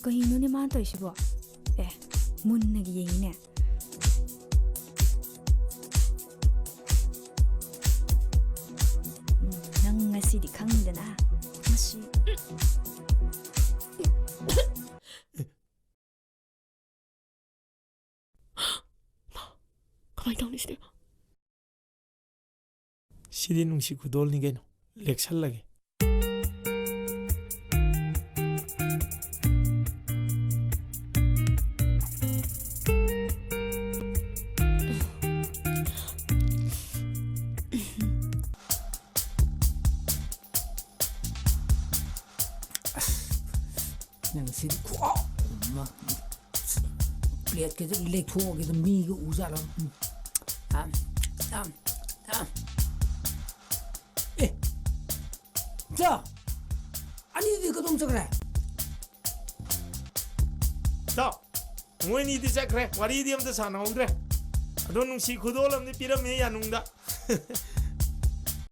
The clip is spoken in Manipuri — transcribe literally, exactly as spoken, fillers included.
ꯀꯩꯅꯣꯅꯦ ꯃꯥꯅ ꯇꯧꯔꯤꯁꯤꯕꯣ? ꯑꯦ, ꯃꯨꯟꯅꯒ ꯌꯦꯡꯉꯤꯅꯦ꯫ ꯎꯝ, ꯅꯪ ꯉꯁꯤꯗꯤ ꯈꯪꯗꯅ꯫ ꯉꯁꯤ꯫ ꯀꯃꯥꯏꯅ ꯇꯧꯅꯤ ꯁꯤꯗꯤ? ꯁꯤꯗꯤ ꯅꯨꯡꯁꯤ ꯈꯨꯗꯣꯜꯅꯤ ꯀꯩꯅꯣ꯫ ꯂꯦꯛꯁꯜꯂꯒꯦ꯫ ꯑꯁ, ꯅꯪ ꯁꯤꯗꯤ ꯈꯨꯍꯥꯎ ꯑꯃ꯫ ꯄ꯭ꯂꯦꯠꯀꯁꯦ ꯂꯦꯛꯊꯣꯛꯑꯒꯦꯗ, ꯃꯤꯒ ꯎꯖꯥꯠꯂ? ꯎꯝ꯫ ꯑꯝ, ꯑꯝ, ꯑꯝ꯫ ꯑꯦ, ꯆꯥ! ꯑꯅꯤꯗꯤ ꯀꯗꯣꯝ ꯆꯠꯈ꯭ꯔꯦ? ꯏꯇꯥꯎ, ꯃꯣꯏꯅꯤꯗꯤ ꯆꯠꯈ꯭ꯔꯦ, ꯋꯥꯔꯤꯗꯤ ꯑꯝꯇ ꯁꯥꯟꯅꯍꯧꯗ꯭ꯔꯦ꯫ ꯑꯗꯣ ꯅꯨꯡꯁꯤ ꯈꯨꯗꯣꯜ ꯑꯃꯗꯤ ꯄꯤꯔꯝꯃꯦ ꯌꯥꯅꯨꯡꯗ꯫